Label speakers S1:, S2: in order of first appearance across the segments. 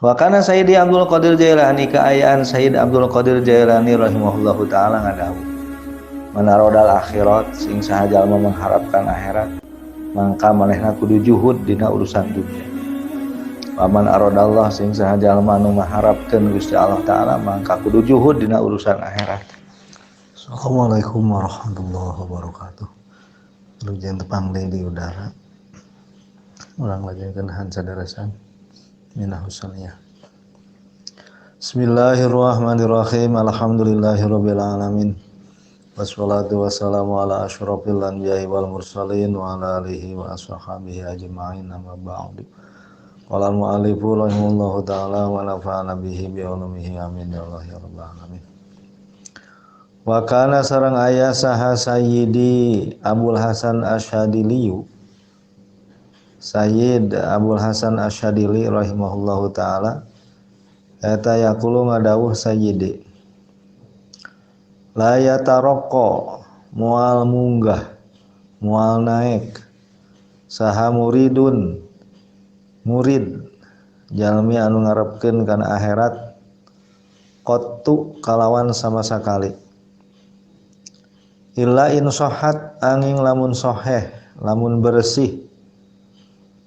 S1: Wa kana Sayyidi Abdul Qadir Jailani kaayaan Sayyid Abdul Qadir Jailani rahimahullahu taala ngadawuh man aradal akhirat sing saha jalma mengharapkan akhirat mangka manehna kudu juhud dina urusan dunia. Wa man aradallah sing saha jalma anu mengharapkeun Gusti Allah taala mangka kudu juhud dina urusan akhirat.
S2: Assalamualaikum warahmatullahi wabarakatuh. Wilujeng tepang deui di udara. Urang lajengkeun hancadarasan minahusania. Bismillahirrahmanirrahim. Alhamdulillahirabbil alamin. Wassalatu wassalamu ala asyrafil anbiya'i wal mursalin wa ala alihi wa ashabihi ajma'in, amma ba'du. Qala al-mu'allifu rahimahullahu ta'ala wa nafa'ana bihi bi ulumihi, amin ya Allah ya rabbal alamin. Wa kana sareng aya saha Sayyidi Abul Hasan Asyadiliyu, Sayyid Abul Hasan Asyadili rahimahullahu ta'ala eta yaqulu ngadawuh Sayyidi la yataraqqa mual munggah mual naek saha muridun murid jalmi anu ngarepkeun kana akhirat qattu kalawan sama sakali illa in sahat angin lamun sahih lamun bersih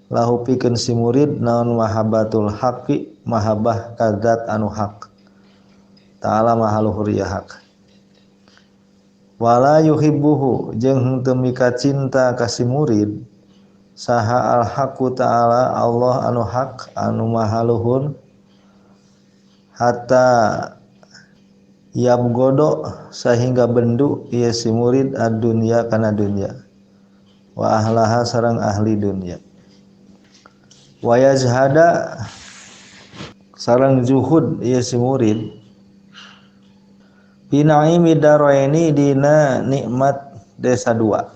S2: lahu pikeun si murid naon mahabbatul haqqi mahabbah kadzat anu hak ta'ala maha luhur ya hak wala yuhibbuhu jeung henteu mika cinta ka si murid saha al haqqu ta'ala Allah anu hak anu maha luhur hatta yabgodo sehingga bendu ieu si murid ad-dunya kana dunya wa ahlaha sareng ahli dunya wa yazhada sareng zuhud ieu si murid binaimi daraini dina nikmat desa dua.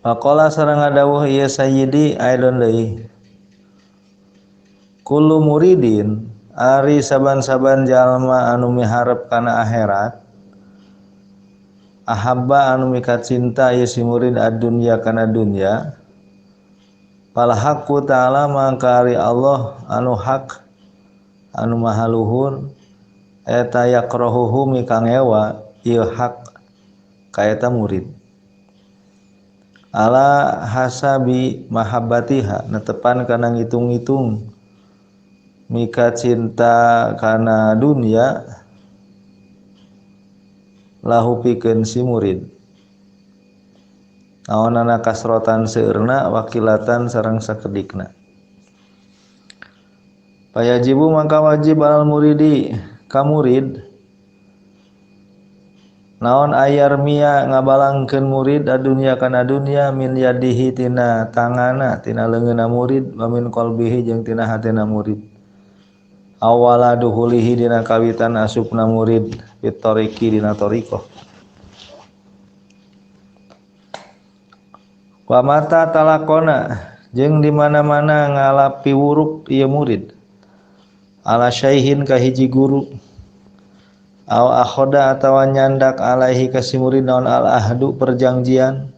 S2: Faqala sareng ngadawuh ieu sayyidi aidon deui kullu muridin ari saban-saban jalma anu miharep kana akhirat ahabba anu mika cinta ieu si murid ad-dunya kana dunya fal haqqu ta'ala mangka ari Allah anu hak anu maha luhur eta yakrahuhu mika ngewa ieu hak ka eta murid ala hasabi mahabbatiha netepan kana ngitung-ngitung mika cinta kana dunya lahu pikeun si murid naonana kasrotan seueurna wakilatan sareng sakedikna payajibu maka wajib alal muridi ka murid naon ayar mia ngabalangkeun murid adunya kana dunya min yadihi tina tangana tina leungeunna murid wa min qalbihi jeung tina hatina murid awala duhulihi dina kawitan asupna murid fitoriki dina thariqah wa mata talakona jeung di mana-mana ngalapi wuruk ieu murid ala syaihin ka hiji guru aw akhoda atawa nyandak alaihi ka si murid naon al ahdu perjanjian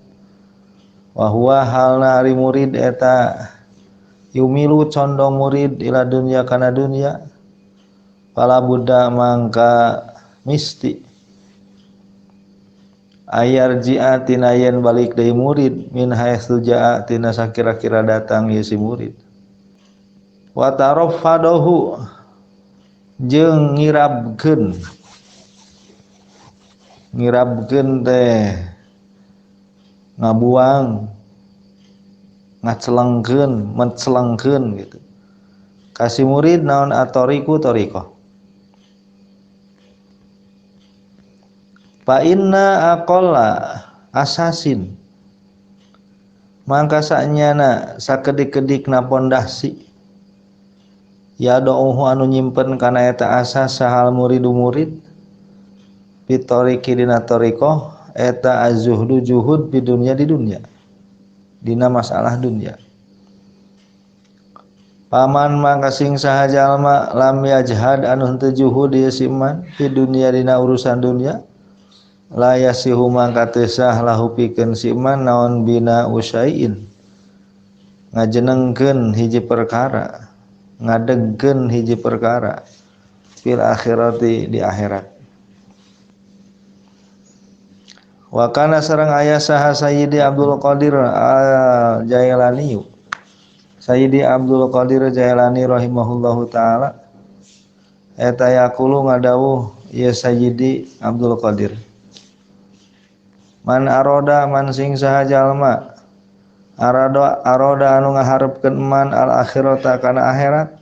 S2: wa huwa halna ari murid eta yumilu condong murid ila dunya kana dunya fala budda mangka misti ayar ji'a tina yen balik deui murid min haitsu ja'a tina sakira-kira datang ieu si murid wa tarafadahu jeung ngirabkeun ngirabkeun teh ngabuang ngacelengkeun mencelengkeun gitu kasih murid naon atoriku thariqah fa inna aqalla asasin mangka sanyana sakedik-kedikna pondasi ya do'uhu anu nyimpen kana eta asas sahal muridu murid fitoriki dina thariqah eta azzuhdu juhud di dunya di dunya dina masalah dunya paman mangka sing saha jalma lam yajhad anu henteu juhud ieu si man di dunya dina urusan dunya la yasihu mangka teu sah lahu pikeun si man naon bina usaiin ngajenengkeun hiji perkara ngadegkeun hiji perkara fil akhirati di akhirat. Wa kana sareng aya saha Sayyidi Abdul Qadir Al-Jailani, Sayyidi Abdul Qadir Jailani rahimahullahu taala eta yaqulu ngadawuh ieu Sayyidi Abdul Qadir, man aroda man sing saha jalma aroda anu ngaharepkeun man al akhirata kana akhirat,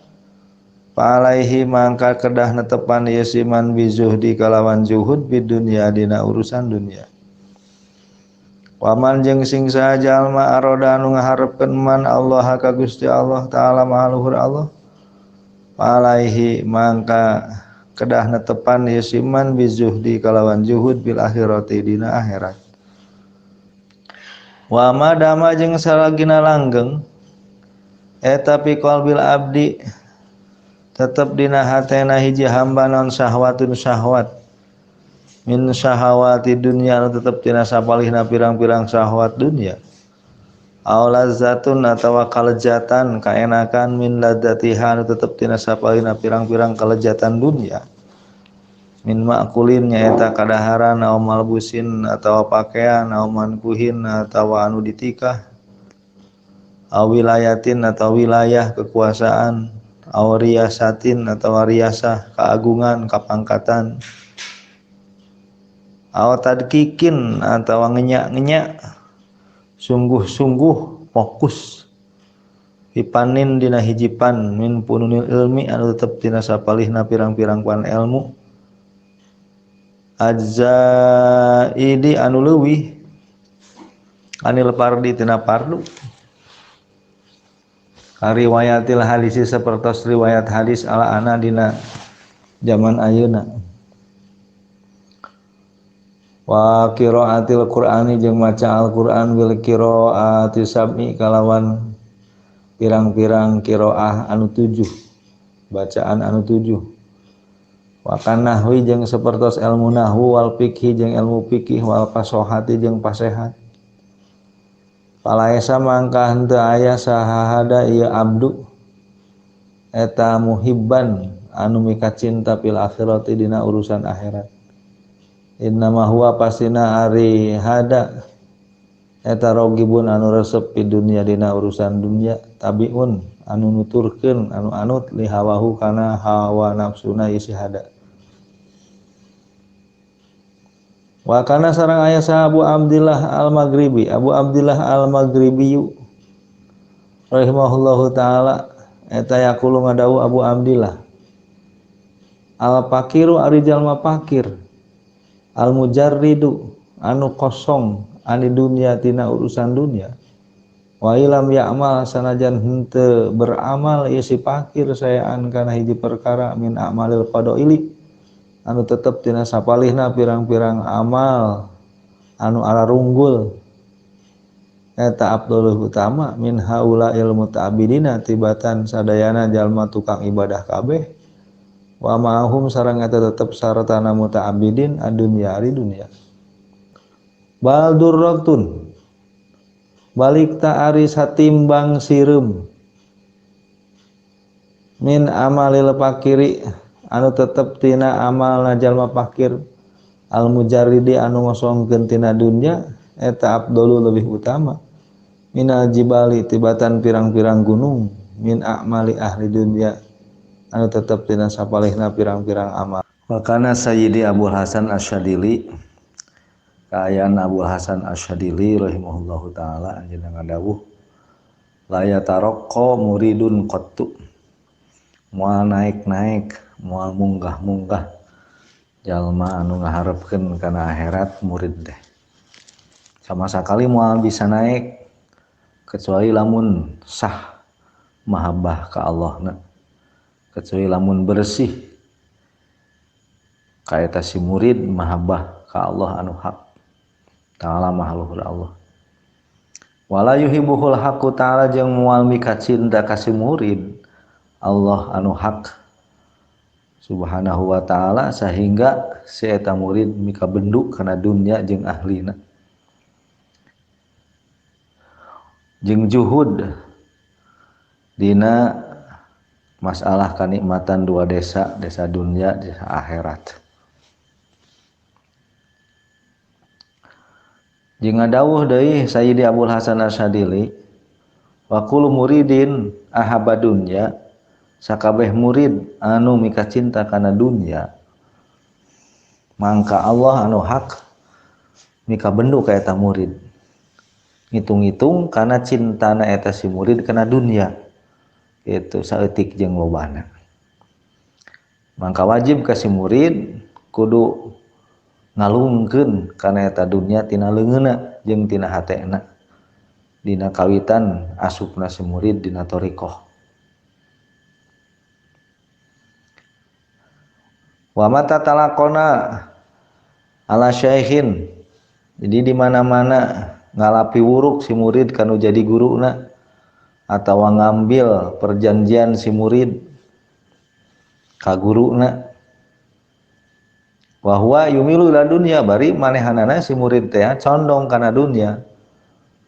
S2: fa alaihi mangka kedah netepan ieu si man bizuhdi kalawan zuhud bid dunya dina urusan dunya. Waman jeung sing saha jalma aroda anu ngaharepkeun man Allah ka Gusti Allah taala maha luhur Allah, fa alaihi mangka kedah netepan ieu si man bizuhdi kalawan zuhud bil akhirati dina akhirat. Wa madama jeung salagina langgeng eta pi qalbil abdi tetep dina hatena hiji hamba non syahwatun syahwat min syahawati dunya tetep tina sapalihna pirang-pirang syahwat dunya, aw lazzatun atawa kalejatan kaenakan min ladzatiha tetep tina sapalihna pirang-pirang kalejatan dunya, min ma'kulin nyaeta kadaharan aw malbusin atawa pakaian aw mankuhin atawa anu ditikah, aw wilayatin atau wilayah kekuasaan, aw riasatin atawa riasah keagungan kapangkatan, aw tadkikin atawa ngenyak-ngenyak sungguh-sungguh fokus pipanin dina hijipan min pununil ilmi anu tetep tina sapalihna pirang-pirang pan ilmu azzaidi anu leuwih anil pardi tina pardu, kariwayatil hadisi sapertos riwayat hadis ala ana dina zaman ayeuna. Wa qiraatil qur'ani jeung maca Al-Qur'an bil qiraati sab'i kalawan pirang-pirang qiraah anu 7, bacaan anu 7. Wa kanahwi jeung sapertos ilmu nahwu wal fikhi jeung ilmu fikih wal fasohati jeung pasehat. Palaesa mangka henteu aya saha hada ieu abdu eta muhibban anu mikacinta fil akhirati dina urusan akhirat. Innama huwa pastina ari hada eta rogibun anu resep di dunya dina urusan dunya, tabiun anu nuturkeun anu anut li hawahu kana hawa nafsuna isi hada. Wa kana sareng aya saha Abu Abdillah Al-Maghribi, Abu Abdillah Al-Maghribi rahimahullahu taala eta yaqulu ngadawuh Abu Abdillah, al-faqiru ari jalma fakir al-mujarridu anu kosong ani dunya tina urusan dunya, wa ilam ya'mal sanajan henteu beramal ieu si fakir saean kana hiji perkara min a'malil fadaili anu tetep tina sapalihna pirang-pirang amal anu ararunggul eta afdalul utama min haulail muta'abbidina tibatan sadayana jalma tukang ibadah kabeh, wa ma'ahum sareng eta tetep sartana muta'abbidin adunya ari dunya. Bal durratun balik ta ari satimbang sireum min amalil fakiri anu tetep tina amalna jalma fakir al mujarridi anu ngosongkeun tina dunya eta afdalu lebih utama minal jibali tibatan pirang-pirang gunung min a'mali ahli dunya anu tetep tina sapalihna pirang-pirang amal.
S1: Wa kana Sayyidi Abul Hasan Asy-Syadili, kaayaan Abul Hasan Asy-Syadili rahimahullahu taala anjeunna ngadawuh la yataraqqa muridun qattu, moal naik-naik, moal munggah-munggah jalma anu ngaharepkeun kana akhirat murid teh sama sakali moal bisa naik kecuali lamun sah mahabbah ka Allahna, kecuali lamun bersih kaeta si murid mahabbah ka Allah anu hak ta'ala maha luhur Allah. Wala yuhibbuhul haqqu ta'ala jeung moal mikacinta ka si murid Allah anu hak subhanahu wa ta'ala sehingga si eta murid mikabendu kana dunya jeung ahlina jeung juhud dina Masalah kanikmatan dua desa, desa dunia, desa akhirat. Jeung ngadawuh deui Sayyidi Abul Hasan Asy-Syadzili, wa kullu muridin ahaba dunya, sakabeh murid anu mika cinta kana dunya, mangka Allah anu hak mika bendu ka eta murid. Ngitung-ngitung kana cintana eta si murid kana dunya. Itu saeutik jeung lobana. Mangka wajib ka si murid kudu ngalungkeun kana eta dunya tina leungeunna jeung tina hatena. Dina kawitan asupna si murid dina thariqah. Wa mata talaqona ala syaikhin. Jadi di mana-mana ngalapi wuruk si murid kanu jadi guruna atau ngambil perjanjian si murid ka guruna, wa huwa yumilu ila dunya, bari manehanana si murid teh condong kana dunya,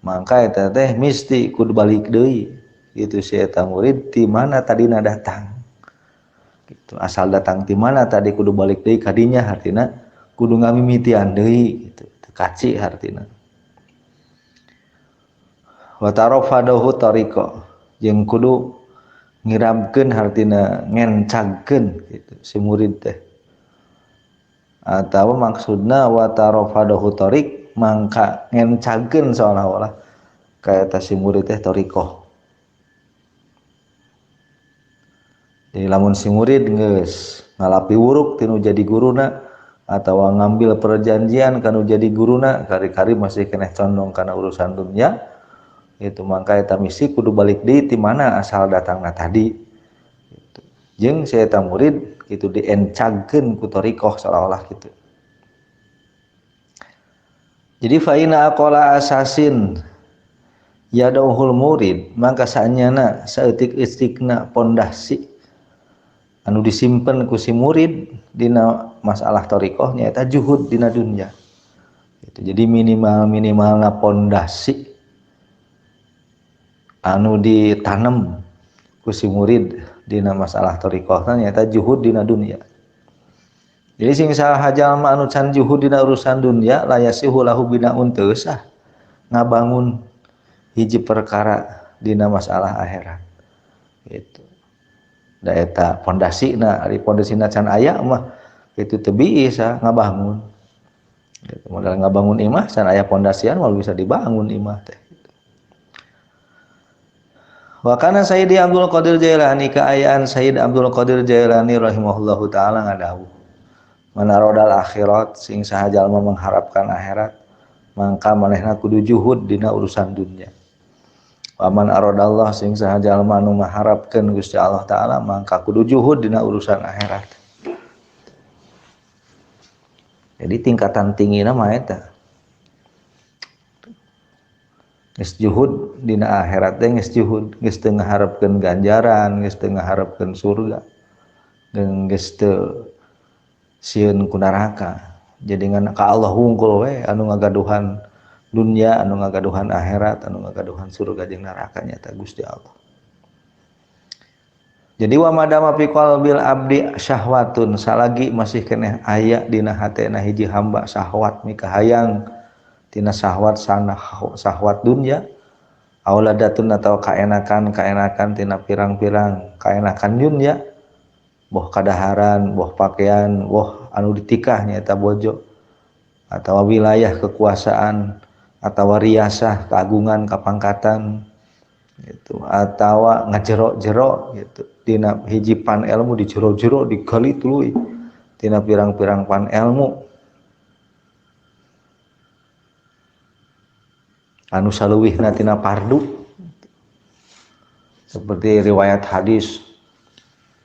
S1: mangka eta teh misti kudu balik deui gitu si eta murid ti mana tadina datang gitu, asal datang ti mana tadi kudu balik deui kadinya, hartina kudu ngamimitian deui gitu, kaci hartina. Wa tarafadahu tariqa, jeung kudu ngirabkeun hartina ngencagkeun gitu si murid teh. Atawa maksudna wa tarafadahu tariq, mangka ngencagkeun seolah-olah ka eta si murid teh thariqah. Jadi lamun si murid geus ngalapi wuruk tinu jadi guruna atawa ngambil perjanjian kanu jadi guruna, kari-kari masih keneh condong kana urusan dunia, itu mangka eta misi kudu balik deui ti mana asal datangna tadi gitu. Jeung si eta murid kitu diencagkeun ku thariqah seolah-olah gitu. Jadi fa inna aqala asasin yadauhul murid, mangka saanyana saeutik-eutikna pondasi anu disimpen ku si murid dina masalah thariqah nyaeta juhud dina dunya. Gitu. Jadi minimal-minimalna pondasi anu ditanem ku si murid dina masalah thariqah nyaeta juhud dina dunya. Jadi sing saha jalma anu can juhud dina urusan dunya la yasihu lahu binaun, teu sah ngabangun hiji perkara dina masalah akhirat. Gitu. Da eta pondasina, ari pondasina can aya mah itu teu bisa ngabangun. Gitu. Modal ngabangun imah can aya pondasian moal bisa dibangun imah teh. Wa kana Sayyidi Abdul Qadir Jailani, kaayaan Sayyid Abdul Qadir Jailani rahimahullahu taala ngadawuh, man aradal akhirat, sing saha jalma mengharapkan akhirat, mangka manehna kudu juhud dina urusan dunya. Wa man aradallah, sing saha jalma anu mengharapkeun Gusti Allah taala, mangka kudu juhud dina urusan akhirat. Jadi tingkatan tingina mah eta. Geus juhud dina akhirat teh geus juhud, geus teu ngaharepkeun ganjaran, geus teu ngaharepkeun surga, jeung geus teu sieun ku neraka. Jadi ngan ka Allah wungkul we anu ngagaduhan dunya, anu ngagaduhan akhirat, anu ngagaduhan surga jeung neraka nyata Gusti Allah. Jadi wa madama fi qalbil abdi syahwatun, salagi masih keneh aya dina hatena hiji hamba syahwat mikahayang tina syahwat sana syahwat dunya, auladatun atau kaenakan-kaenakan tina pirang-pirang kaenakan dunya, boh kadaharan, boh pakaian, boh anu ditikah nyaeta bojo, atau wilayah kekuasaan, atau riasah keagungan kapangkatan gitu, atau ngajero-jero gitu dina hiji pan ilmu dijero-jero digali tuluy tina pirang-pirang pan ilmu anu saluwihna tina pardu, seperti riwayat hadis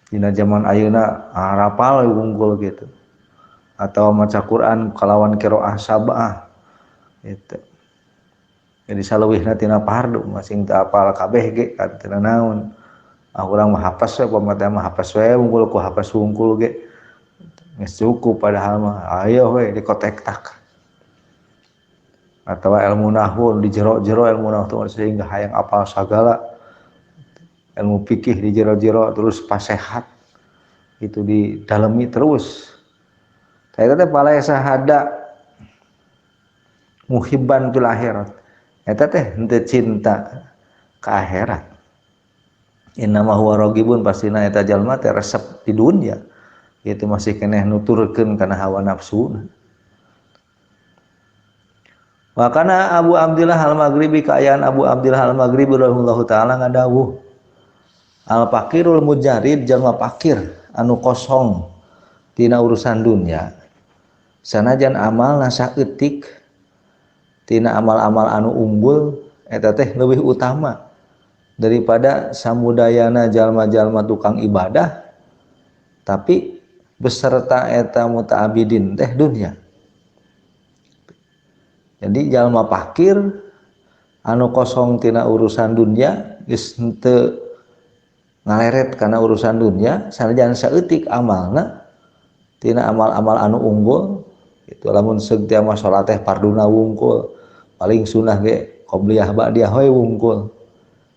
S1: dina zaman ayeuna arapal wungkul gitu, atau maca Quran kalawan qiraah sab'ah gitu. Jadi saluwihna tina pardu masing teu apal kabeh ge kan teu naon. Ah urang mah hapas we, pamata mah hapas we wungkul ku hapas wungkul ge. Geus cukup padahal mah ayo we dikotek tak. Atau ilmu nahwu di jero-jero ilmu nahwu sehingga hayang apal sagala. Ilmu fikih di jero-jero terus pasehat itu didalemi terus. Eta teh palaesa hada muhibban fil akhirat. Eta teh henteu cinta ka akhirat. Innama huwa ragibun pastina eta jalma teh resep di dunia. Itu masih keneh nuturkeun kana hawa nafsu. Wa kana Abu Abdillah Al-Maghribi kaayaan Abu Abdillah Al-Maghribi rahimahullahu taala ngadawuh al-faqirul mujarid jalma fakir anu kosong tina urusan dunia sanajan amalna saeutik tina amal-amal anu unggul eta teh leuwih utama daripada samudayana jalma-jalma tukang ibadah tapi beserta eta mutaabidin teh dunia. Jadi jalma fakir anu kosong tina urusan dunia geus henteu ngaleret kana urusan dunia sanajan saeutik amalna tina amal-amal anu unggul itu lamun seug teh mah salat teh farduna wungkul paling sunah ge qobliyah ba'diyah we wungkul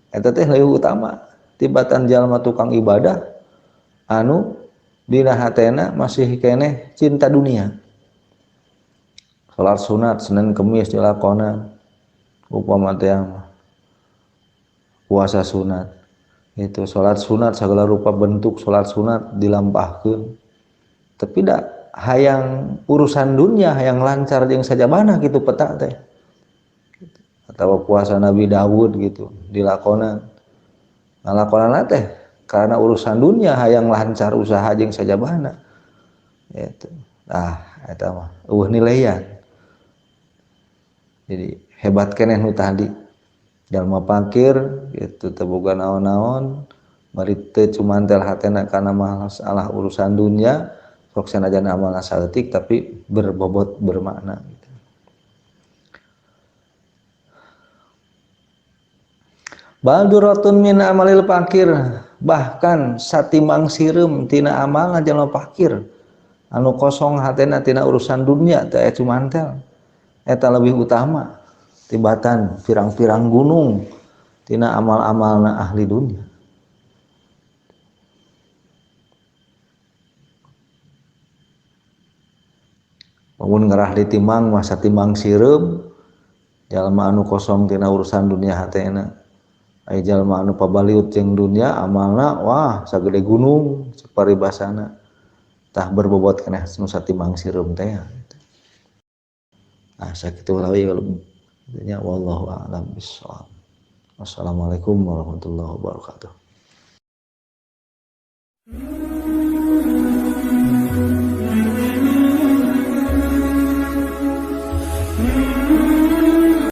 S1: eta teh leuwih utama tibatan jalma tukang ibadah anu dina hatena masih keneh cinta dunia. Salat sunat Senin Kemis dilakonan upama teh puasa sunat itu salat sunat segala rupa bentuk salat sunat dilampahkeun tapi dak hayang urusan dunia hayang lancar jeung sajabana gitu peta teh atau puasa Nabi Dawud gitu dilakonan ngalakonan teh karena urusan dunia hayang lancar usaha jeung sajabana gitu. Ah eta mah eueuh nilaian. Jadi hebat keneh nu tadi jalma fakir gitu teu boga naon-naon bari teu cumantel hatena kana masalah urusan dunia sok sanajan amalna saeutik tapi berbobot bermakna gitu. Balduratun min amalil fakir bahkan satimang sireum tina amalna jalma fakir anu kosong hatena tina urusan dunia teu aya cumantel eta lebih utama tibatan pirang-pirang gunung tina amal-amalna ahli dunia. Mun ngerah ditimang masa timang sireum jalma anu kosong tina urusan dunia hatena aya jalma anu pabaliut jeung dunia amalna wah sagede gunung saparibasana tah berbobot keneh nu satimang sireum teh. Ah sakitu we intinya wallahu a'lam bissawab. Wassalamualaikum warahmatullahi wabarakatuh.